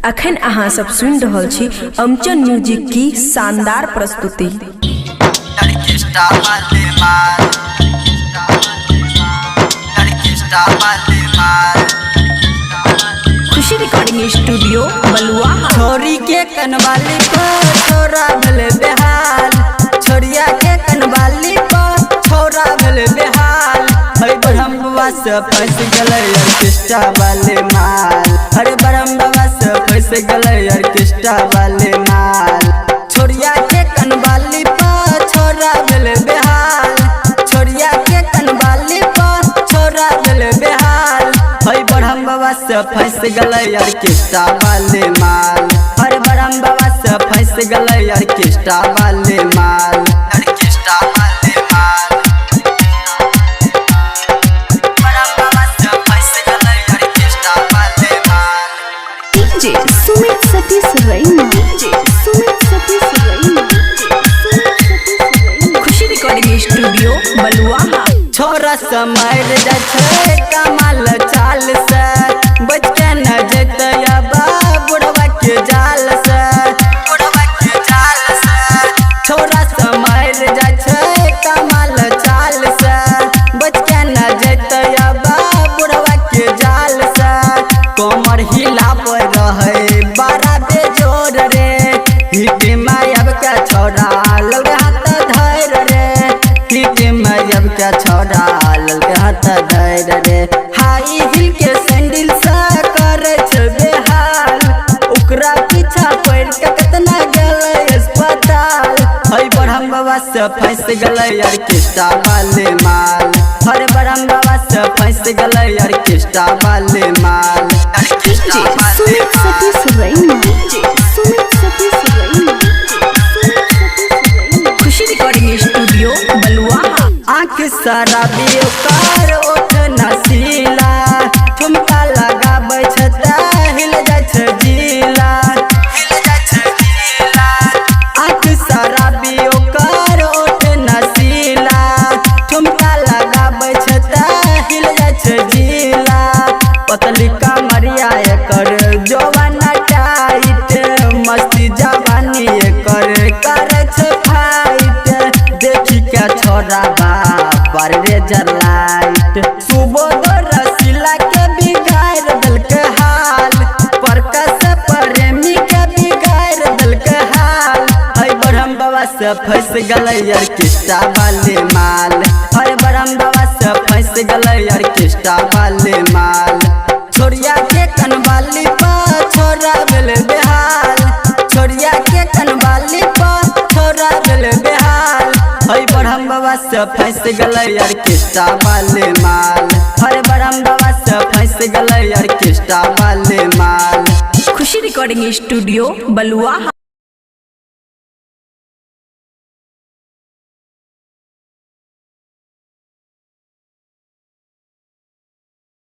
अखन अहाँ सब सुनि रहल छी अमचन म्यूजिक की शानदार प्रस्तुति। ऑर्केस्ट्रा वाले माल, ऑर्केस्ट्रा वाले माल। खुशी रिकॉर्डिंग स्टूडियो बलुआहा। छोरी के कनवाली पर छोरा भेल बेहाल, छोरिया के कनवाली पर छोरा भेल बेहाल। हरे ब्रह्म बाबा से फंस गेलै ऑर्केस्ट्रा वाले माल, हरे ब्रह्म बाबा से फंस गेलै ऑर्केस्ट्रा वाले माल। छोरिया के कनवाली पर छोरा भेल बेहाल, छोरिया के कनवाली पर छोरा भेल बेहाल। हरे ब्रह्म बाबा से फंस गेलै ऑर्केस्ट्रा वाले माल, हरे ब्रह्म बाबा से फंस गेलै ऑर्केस्ट्रा वाले माल। ऑर्केस्ट्रा वाले माल, ब्रह्म बाबा से फंस गेलै ऑर्केस्ट्रा वाले माल। DJ Sumit Satish Raina, DJ Sumit Satish Raina, DJ Sumit Satish Raina. Khushi recording studio Baluaha. छोरा समय जाइ छै कमाल चाल से, बच के न जेतै अब बुढ़वा के जाल से, बुढ़वा के जाल से। छोरा समय जाइ छै कमाल चाल से, बच के न जेतै अब बुढ़वा के जाल से। कमर हिलाबै रहै बड़ा बेजोर रे, हिट मायब के छोरा लग हाथ धैर रे, हिट मायब के छोरा लग हाथ धैर रे। हाई हिल के सैंडल से करै छै बेहाल, ओकरा पीछा पड़ि के केतना गेलै अस्पताल। हई ब्रह्म बाबा से फंस गेलै ऑर्केस्ट्रा वाले माल, हरे ब्रह्म बाबा से फंस गेलै ऑर्केस्ट्रा वाले माल। DJ Sumit Satish Raina, DJ Sumit Satish Raina, DJ Sumit Satish Raina. Khushi recording studio Baluaha. आँख शराबी ओकर ओठ नशीला, ठुमका लगाबै छै तऽ हिल जाइ छै जिला, हिल जाइ छै जिला। आँख शराबी ओकर ओठ नशीला, ठुमका लगाबै छै तऽ हिल जाइ छै जिला। पतली कमरिया एकर जवाना टाइट, मस्ती जवानी एकर करै छै फाइट। देखी के छोरा बाप रे जलाइट, सुबोध रसीला के बिगाड़ देलकै हाल, प्रकाश प्रेमी के बिगाड़ देलकै हाल। हई ब्रह्म बाबा से फंस गेलै ऑर्केस्ट्रा वाले माल, हरे ब्रह्म बाबा से फंस गेलै ऑर्केस्ट्रा वाले माल। छोरिया के कनवाली पर छोरा भेल बेहाल, छोरिया के कनवाली पर छोरा भेल बेहाल। हई ब्रह्म बाबा से फंस गेलै ऑर्केस्ट्रा वाले माल, हरे ब्रह्म बाबा से फंस गेलै ऑर्केस्ट्रा वाले माल। खुशी रिकॉर्डिंग स्टूडियो बलुआहा।